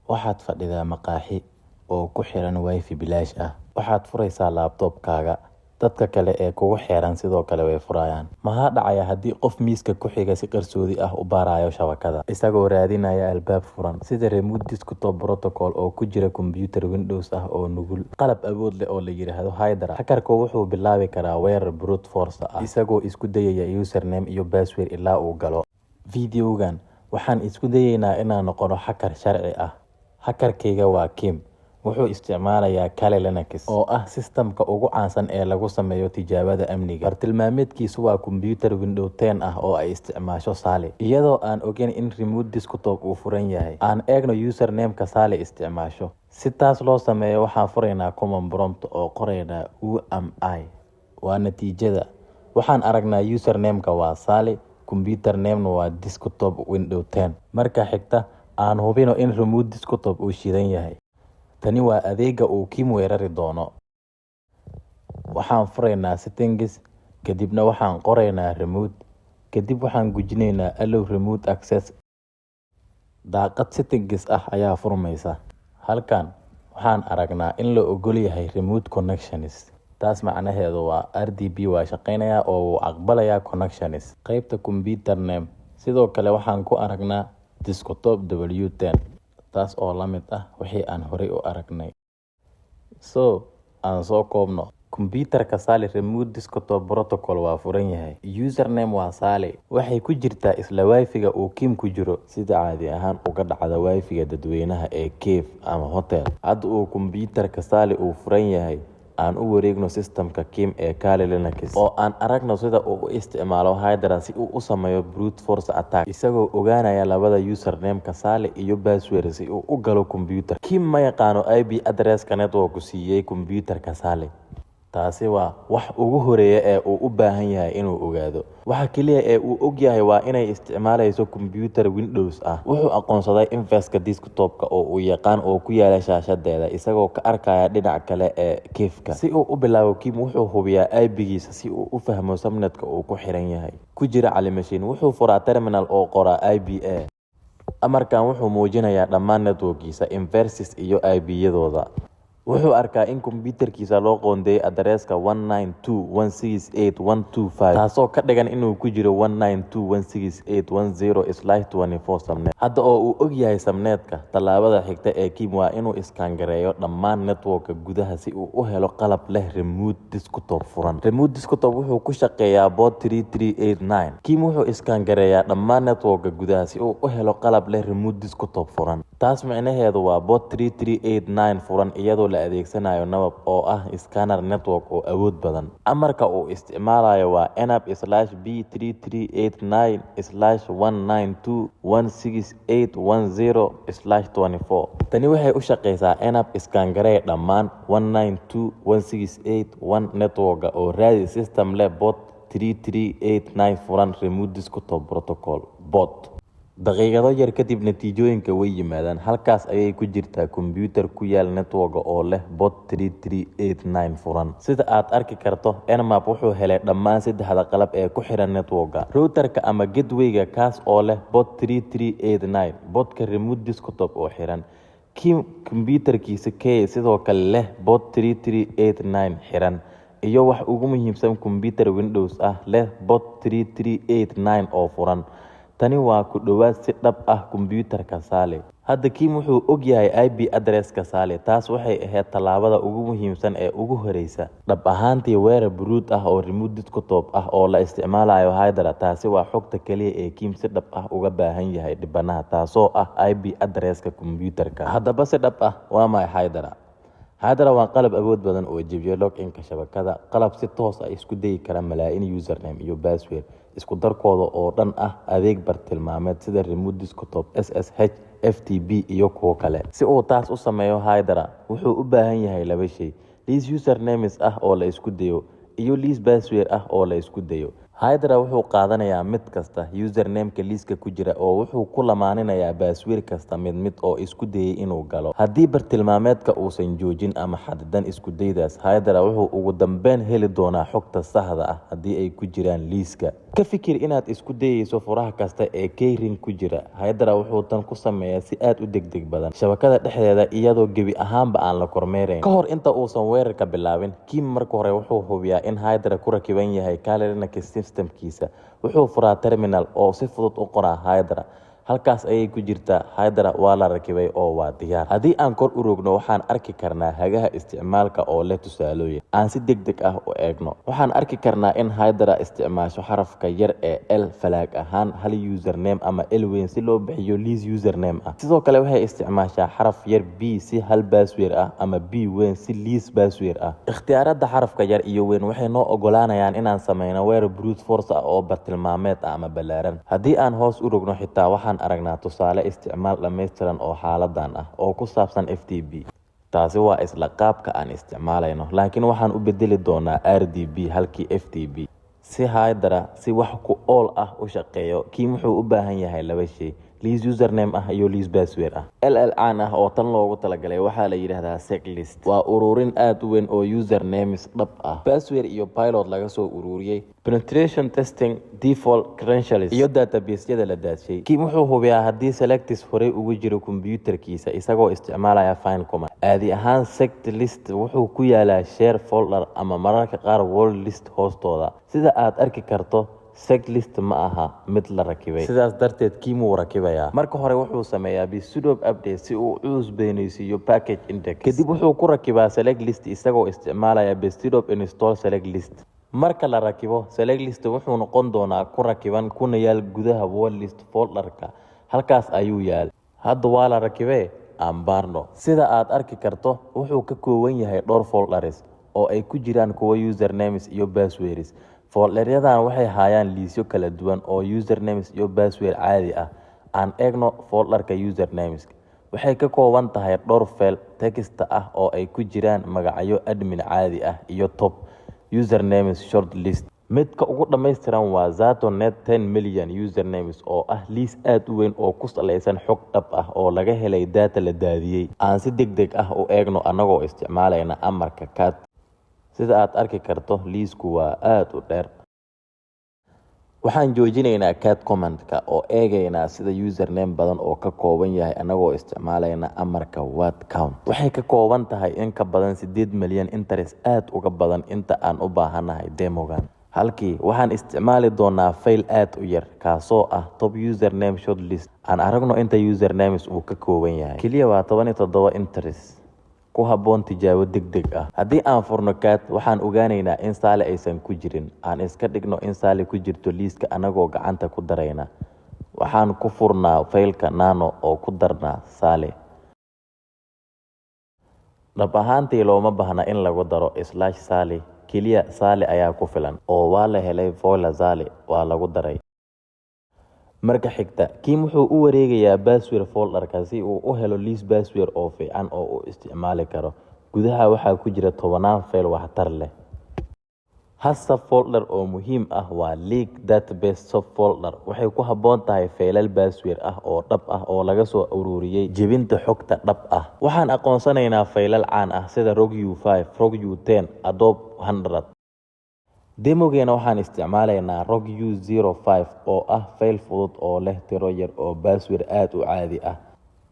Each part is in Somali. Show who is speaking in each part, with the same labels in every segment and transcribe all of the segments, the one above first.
Speaker 1: Waxaad fadhidaa maqaaxi oo ku xiran Wi-Fi bilaash ah. Waxaad furaysaa laptop-kaaga. Dadka kale ee kugu xeeran sidoo kale way furayaan. Maxaa dhacaya haddii qof miiska ku xiga si qarsoodi ah u baarayo shabakada, isagoo raadinaya albaab furan, sida Remote Desktop Protocol oo ku jira kombiyuutar Windows ah oo nugul? Qalab awood leh oo la yiraahdo Hydra. Hackerku wuxuu bilaabi karaa weerar brute force ah, isagoo isku dayaya username iyo password ilaa uu galo. Fiidiyowgan, waxaan isku dayeynaa inaan noqono hacker sharci ah. Hackerkayga waa Kim. Wuxuu isticmaalayaa Kali Linux, oo ah sistamka ugu caansan ee lagu sameeyo tijaabada amniga. Bartilmaameedkiisu waa kombiyuutar Windows 10 ah oo ay isticmaasho Sally, iyadoo aan ogeyn in Remote Desktop uu furan yahay. Aan eegno username-ka Sally isticmaasho. Si taas loo sameeyo, waxaan furaynaa Command Prompt oo qoraynaa "who am I". Waa natiijada. Waxaan aragnaa username-ka waa Sally, computer name-na waa Desktop Windows 10. Marka xigta, aan hubino in Remote Desktop uu shidan yahay. Tani waa adeegga uu Kim weerari doono. Waxaan furaynaa Settings, kadibna waxaan qoraynaa Remote, kadib waxaan gujinaynaa Allow Remote Access. Daaqad Settings ah ayaa furmaysa. Halkan, waxaan aragnaa in la oggol yahay remote connections. Taas macnaheedu waa RDP waa shaqeynayaa oo wuu aqbalayaa connections. Qaybta Computer Name, sidoo kale waxaan ku aragnaa Desktop W10, taas oo la mid ah wixii aan horay u aragnay. So, aan soo koobno. Kombiyuutarka Sally Remote Desktop Protocol waa furan yahay. Username waa Sally. Waxay ku jirtaa isla Wi-Fi-ga uu Kim ku jiro, sida caadi ahaan uga dhacda Wi-Fi-ga dadweynaha ee cafe ama hotel. Hadda uu kombiyuutarka Sally uu furan yahay, aan u wareegno sistamka Kim ee Kali Linux oo aan aragno sida uu u isticmaalo Hydra si uu u sameeyo brute force attack, isagoo ogaanaya labada username-ka Sally iyo password si uu u galo kombiyuutarka. Kim ma yaqaano IP address-ka network-ku siiyay kombiyuutarka Sally. Taasi waa wax ugu horreeya ee uu u baahan yahay inuu ogaado. Waxa kaliya ee uu ogyahay waa inay isticmaalayso kombiyuutar Windows ah. Wuxuu aqoonsaday interface-ka desktop-ka oo uu yaqaan oo ku yaala shaashadeeda, isagoo ka arkaya dhinaca kale ee cafe-ka. Si uu u bilaabo, Kim wuxuu hubiyaa IP-giisa si uu u fahmo subnet-ka uu ku xiran yahay. Ku jira Kali machine, wuxuu furaa terminal oo qoraa ip a. Amarkan wuxuu muujinayaa dhammaan network-kiisa, interfaces iyo IP-yadooda. Wuxuu arkaa in kombiyuutarkiisa loo qoondeeyay address-ka 192.168.1.25, taasoo ka dhigan inuu ku jiro 192.168.10/24 subnet. Hadda oo uu og yahay subnet-ka, tallaabada xigta ee Kim waa inuu scan gareeyo dhammaan network-ka gudaha si uu u helo qalab leh Remote Desktop furan. Remote Desktop wuxuu ku shaqeeyaa port 3389. Kim wuxuu scan gareeyaa dhammaan network-ka gudaha si uu u helo qalab leh Remote Desktop furan. Taas micnaheedu waa port 3389 furan, iyadoo la adeegsanayo Nmap, oo ah scanner network oo awood badan. Amarka uu isticmaalayo waa nmap /p 3389/192.168.10/24. Tani waxay u shaqeysaa: "Nmap, scan garee dhammaan 192.168.1 network-ka oo raadi system leh port 3389 furan Remote Desktop Protocol port." Daqiiqado yar kadib, natiijooyinka way yimaadaan. Halkaas ayay ku jirtaa kombiyuutar ku yaal network-ka oo leh port 3389 furan. Sida aad arki karto, Nmap wuxuu helay dhammaan saddexda qalab ee ku xiran network-ka: router-ka ama gateway-ga, kaas oo leh port 3389, port-ka Remote Desktop oo xiran. Kim kombiyuutarkiisa K sidoo kale leh port 3389 xiran, iyo wax ugu muhiimsan, kombiyuutar Windows ah leh port 3389 oo furan. Tani waa ku dhawaad si dhab ah kombiyuutarka Sally. Hadda Kim wuxuu og yahay IP address-ka Sally. Taas waxay ahayd tallaabada ugu muhiimsan ee ugu horreysa. Dhab ahaantii, weerar brute ah oo Remote Desktop ah oo la isticmaalayo Hydra. Taasi waa xogta kaliya ee Kim si dhab ah uga baahan yahay dhibanaha, taasoo ah IP address-ka kombiyuutarka. Haddaba, si dhab ah, waa maxay Hydra? Hydra waa qalab awood badan oo jebiya login-ka shabakadda, qalab si toos ah isku dayi kara malaayiin username iyo password isku darkooda oo dhan ah adeeg bartilmaameed sida Remote Desktop, SSH, FTP iyo kuwo kale. Si uu taas u sameeyo, Hydra wuxuu u baahan yahay laba shay: liis usernames ah oo la isku dayo iyo liis password ah oo la isku dayo. Hydra wuxuu qaadanayaa mid kasta username-ka liiska ku jira oo wuxuu ku lamaaninayaa password kasta mid mid oo isku dayay inuu galo. Haddii bartilmaameedka uusan joojin ama xadidan isku daydaas, Hydra wuxuu ugu dambeyn heli doonaa xogta saxda ah haddii ay ku jiraan liiska. Ka fikir inaad isku dayayso furaha kasta ee keyring ku jira. Hydra wuxuu tan ku sameeyaa si aad u degdeg badan shabakada dhexdeeda, iyadoo gebi ahaanba aan la kormeerayn. Ka hor inta uusan weerarka bilaabin, Kim marka hore wuxuu hubiyaa in Hydra ku rakiban yahay Kali Linux systemkiisa. Wuxuu furaa terminal oo si fudud u qoraa Hydra. Halkaas ayay ku jirtaa. Hydra waa la rakibay oo waa diyaar. Haddii aan kor u rogno, waxaan arki karnaa hagaha isticmaalka oo leh tusaalooyin. Aan si degdeg ah u eegno. Waxaan arki karnaa in Hydra isticmaasho xarafka yar ee L flag ahaan hal username ama L weyn si loo bixiyo liis username ah. Sidoo kale waxay isticmaashaa xaraf yar B si hal password ah ama B weyn si liis password ah. Ikhtiyaarada xarafka yar iyo weyn waxay noo ogolaanayaan inaan sameyno weerar brute force ah oo bartilmaameed ah ama ballaaran. Haddii aan hoos u rogno xitaa, waxaan aragnaa tusaale isticmaal dhammaystiran oo xaaladan ah oo ku saabsan FTP. Taasi waa isla qaabka aan isticmaalayno, laakiin waxaan u bedeli doonaa RDP halkii FTP. Si Hydra si wax ku ool ah u shaqeeyo, Kim wuxuu u baahan yahay laba shay: liis username ah iyo liis password ah. LL caan ah oo tan loogu talagalay waxaa la yidhaahdaa SecList. Waa ururin aad u weyn oo usernames dhab ah, password iyo payload laga soo ururiyey penetration testing, default credentials iyo database-yada la daadshay. Kim wuxuu hubiyaa haddii SecList horey ugu jiro kombiyuutarkiisa isagoo isticmaalaya find command. Caadi ahaan SecList wuxuu ku yaalaa share folder ama mararka qaar wordlist hoostooda. Sida aad arki karto, SecList ma aha mid la rakibay, sidaas darteed Kim wuu rakibayaa. Marka hore wuxuu sameeyaa sudo update si uu u cusboonaysiiyo package index. Kadib wuxuu ku rakibaa SecList isagoo isticmaalaya sudo install SecList. Marka la rakibo, SecList wuxuu noqon doonaa ku rakiban kuna yaal gudaha wordlist folderka. Halkaas ayuu yaal. Hadda waa la rakibee, aan baarno. Sida aad arki karto, wuxuu ka kooban yahay dhowr folders oo ay ku jiraan kuwa usernames iyo passwords. Folderyadan waxay hayaan liisyo kala duwan oo usernames iyo password caadi ah. Aan eegno folderka usernames. Waxay ka kooban tahay dhowr file text ah oo ay ku jiraan magacyo admin caadi ah iyo top usernames short list. Midka ugu dhammaystiran waa Zato Net 10 million usernames, oo ah liis aad u weyn oo ku saleysan xog dhab ah oo laga helay data la daadiyey. Aan si degdeg ah u eegno anagoo isticmaalayna amarka cat. Sida aad arki karto, liisku waa aad u dheer. Waxaan joojinaynaa cat command-ka oo eegaynaa sida username badan oo ka kooban yahay anagoo isticmaalayna amarka word count. Waxay ka kooban tahay in ka badan 8 milyan entries, aad uga badan inta aan u baahanahay demogan. Halkii waxaan isticmaali doonaa fayl aad u yar, kaasoo ah top username short list. Aan aragno inta usernames uu ka kooban yahay. Kaliya waa 17 entries, ku habboon tijaabo degdeg ah. Haddii aan furno cat, waxaan ogaanaynaa in Sally aysan ku jirin. Aan iska dhigno in Sally ku jirto liiska anagoo gacanta ku darayna. Waxaan ku furnaa faylka nano oo ku darnaa Sally. Dhab ahaantii looma baahna in lagu daro /Sally, kaliya Sally ayaa ku filan. Oo waa la helay. Voila, Sally waa lagu daray. Marka xigta, Kim wuxuu u wareegayaa password folderka si uu u helo liis password oo fiican oo uu isticmaali karo. Gudaha waxaa ku jira tobanaan fayl waxtar leh. Hal subfolder oo muhiim ah waa leak database subfolder. Waxay ku habboon tahay faylal password ah oo dhab ah oo laga soo ururiyay jebinta xogta dhab ah. Waxaan aqoonsanaynaa faylal caan ah sida rockyou5, rockyou10, Adobe 100. Demogeena waxaan isticmaalaynaa rockyou05 oo ah fayl fudud oo leh tiro yar oo password aad u caadi ah.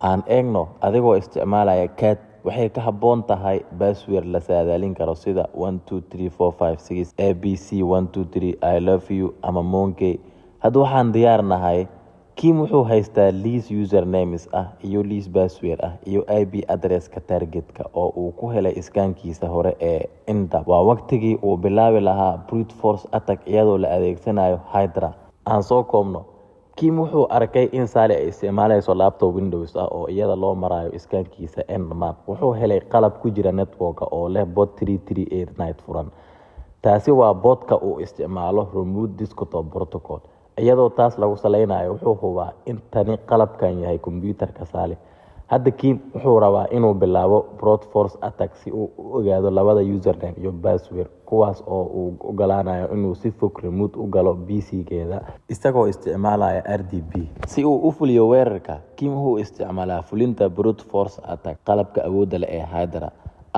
Speaker 1: Aan eegno adigoo isticmaalaya cat. Waxay ka habboon tahay password la saadaalin karo sida 123456, ABC 123, I love you ama monkey. Hadda waxaan diyaar nahay. Kim wuxuu haystaa liis usernames ah iyo liis password ah iyo IP address-ka target-ka oo uu ku helay scan-kiisa hore ee Nmap. Waa waqtigii uu bilaabi lahaa brute force attack iyadoo la adeegsanayo Hydra. Aan soo koobno. Kim wuxuu arkay in Sally ay isticmaalayso laptop Windows ah oo iyada loo marayo scan-kiisa Nmap. Wuxuu helay qalab ku jira network oo leh port 3389 furan. Taasi waa port-ka uu isticmaalo Remote Desktop Protocol. Iyadoo taas lagu saleynayo, wuxuu hubaa in tani qalabkan yahay kombiyuutarka Sally. Hadda Kim wuxuu rabaa inuu bilaabo brute force attack si uu u ogaado labada username iyo password, kuwaas oo u ogolaanaya inuu si fog remote u galo PC-geeda isagoo isticmaalaya RDP. Si uu u fuliyo weerarka, Kim wuxuu isticmaalaa fulinta brute force attack qalabka awoodda leh ee Hydra.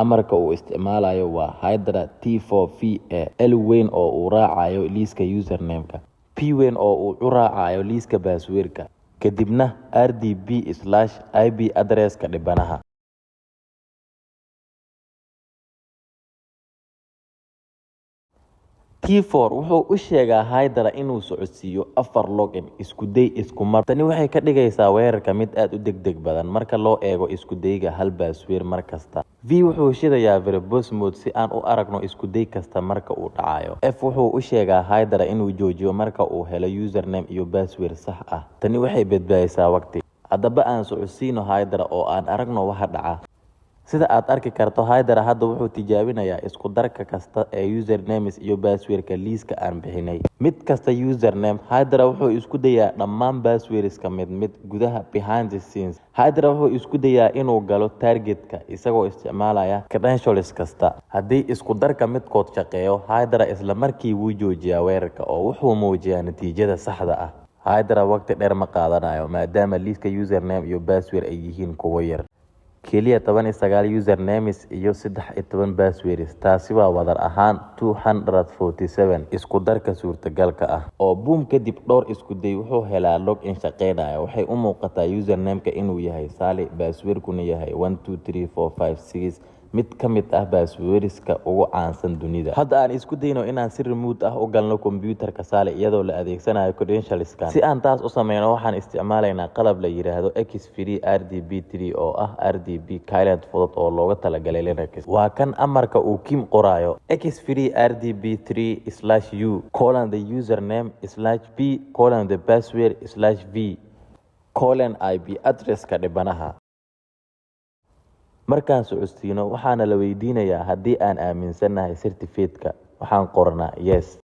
Speaker 1: Amarka uu isticmaalayo waa Hydra T4V A, L weyn oo uu raacayo liiska username-ka, P weyn oo uu u raacayo liiska password-ka, kadibna RDP/IP address-ka dhibanaha. T4 wuxuu u sheegaa Hydra inuu socodsiiyo afar login isku day isku mar. Tani waxay ka dhigaysaa weerarka mid aad u degdeg badan marka loo eego isku dayga hal password mar kasta. V wuxuu shidayaa verbose mode si aan u aragno isku day kasta marka uu dhacayo. F wuxuu u sheegaa Hydra inuu joojiyo marka uu helo username iyo password sax ah. Tani waxay badbaadisaa waqti. Haddaba aan socodsiino Hydra oo aan aragno waxa dhaca. Sida aad arki karto, Hydra hadda wuxuu tijaabinayaa isku darka kasta ee usernames iyo password-ka liiska aan bixinay. Mid kasta username, Hydra wuxuu isku dayaa dhammaan passwords-ka mid mid gudaha. Behind the scenes, Hydra wuxuu isku dayaa inuu galo target-ka isagoo isticmaalaya credentials kasta. Haddii isku darka midkood shaqeeyo, Hydra isla markii wuu joojiyaa weerarka oo wuxuu muujiyaa natiijada saxda ah. Hydra waqti dheer ma qaadanayo maadaama liiska username iyo password ay yihiin kuwo yar. Kaliya 19 usernames iyo 13 passwords. Taasi waa wadar ahaan 247 isku darka suurtagalka ah. Oo boom, kadib dhowr isku day wuxuu helaa login shaqeynaya. Waxay u muuqataa username-ka inuu yahay Sally, password-kuna yahay 123456, mid ka mid ah passwords-ka ugu caansan dunida. Hadda aan isku dayno inaan si remote ah u galno kombiyuutarka Sally iyadoo la adeegsanayo credentials-kan. Si aan taas u sameyno, waxaan isticmaalaynaa qalab la yiraahdo Xfree RDP3, oo ah RDP client fudud oo loogu talagalay Linux. Waa kan amarka uu Kim qorayo: Xfree RDP3 /u colon the username /p colon the password /v colon IP address-ka dhibanaha. Markaan socodsiino, waxaana la weydiinayaa haddii aan aaminsanahay certificate-ka. Waxaan qornaa yes.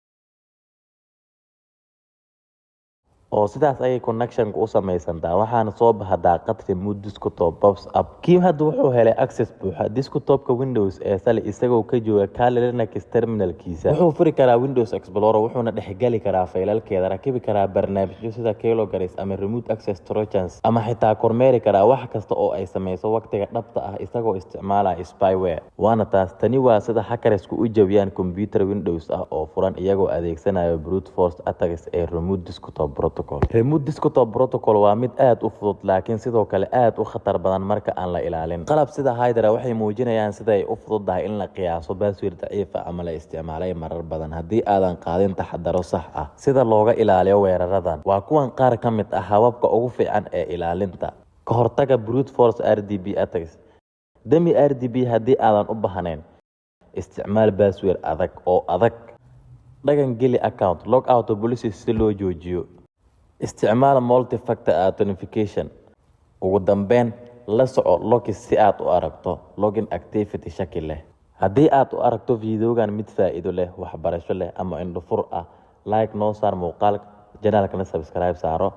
Speaker 1: Oo sidaas ayay connection-ku u samaysantaa, waxaana soo baxa daaqad remote desktop pops up. Kim hadda wuxuu helay access buuxa desktop-ka Windows ee Sally isagoo ka jooga Kali Linux terminal-kiisa. Wuxuu furi karaa Windows Explorer, wuxuuna dhexgali karaa faylalkeeda, rakibi karaa barnaamijyo sida keyloggers ama remote access trojans, ama xitaa kormeeri karaa wax kasta oo ay sameyso waqtiga dhabta ah isagoo isticmaalaya spyware. Waana taas. Tani waa sida hackers-ku u jabiyaan kombiyuutar Windows ah oo furan iyagoo adeegsanaya brute force attacks ee remote desktop protocol. Remote desktop protocol waa mid aad u fudud, laakiin sidoo kale aad u khatar badan marka aan la ilaalin. Qalab sida Hydra waxay muujinayaan sida ay u fududahay in la qiyaaso password daciif ah ama la isticmaalay marar badan haddii aadan qaadin taxadaro sax ah. Sida looga ilaaliyo weeraradan waa kuwan qaar ka mid ah hababka ugu fiican ee ilaalinta. Ka hortagga brute force RDP attacks. Dami RDP haddii aadan u baahnayn. Isticmaal password adag oo adag. Dhaqan geli account logout policies si loo joojiyo. Isticmaal multi-factor authentication. Ugu dambeyn, la soco logs si aad u aragto login activity shaki leh. Haddii aad u aragto fiidiyowgan mid faa'iido leh, waxbarasho leh ama indho fur ah, like noo saar muuqaalka, channel-kana subscribe saaro.